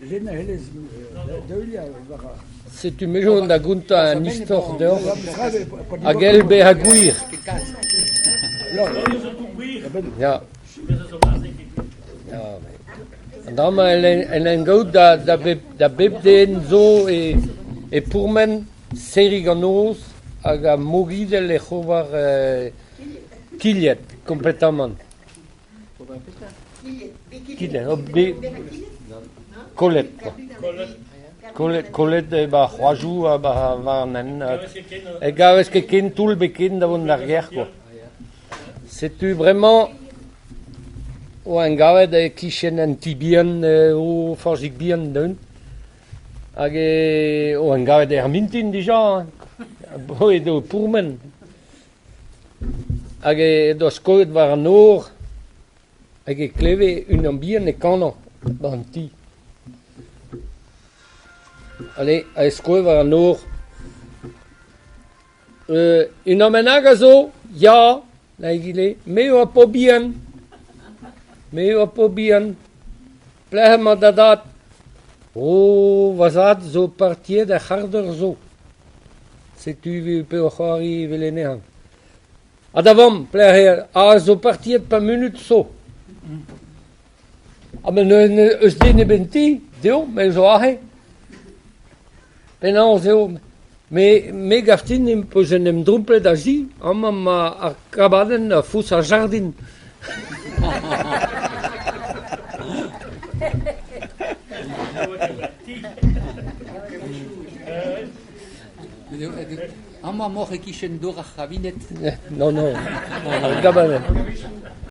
Len a c'hellez deuliañ war ar... Setu me 'zo da gontañ un istor deoc'h hag ell bezañ gwir. Ya. An dra-mañ en em gaout da bep da bep den zo e pourmen serriñ an noz hag ar mogidell ec'h ober kilhed kompletamant. Kollet kwa. Kollet, kollet eo 'ba ar c'hoajoù ha 'ba war an hent. Ne gavez ket ken toull ebet ken da vont d'ar gêr kwa. Setu bremañ 'oan gavet e-kichen un ti bihan o forzhig bihan deun hag oan gavet er mintin dija hein, edo o pourmen. Hag edo skoet war an nor hag e kleve unan bihan e kanañ 'ba an ti. Ale, ha e skoe war an nor. Unan bennak a zo? Ya, da egile. Me eo ar paotr bihan. Me eo ar paotr bihan. Pelec'h emañ da dad? Oh, va zad zo partiet er c'hardeur zo. Setu peoc'h-c'hoari evel anezhañ. Ha da vamm, pelec'h eo? Ah, zo partiet pemp munut zo. Ha met n'eus den ebet en ti, dezho, me zo aze. Penaos eo? Me, me 'gav din em peus en em dromplet aze, amañ 'ma ar kabadenn a foz ar jardin. Amañ emaoc'h e-kichen dor ar c'habined. Non, non, ar gabanenn.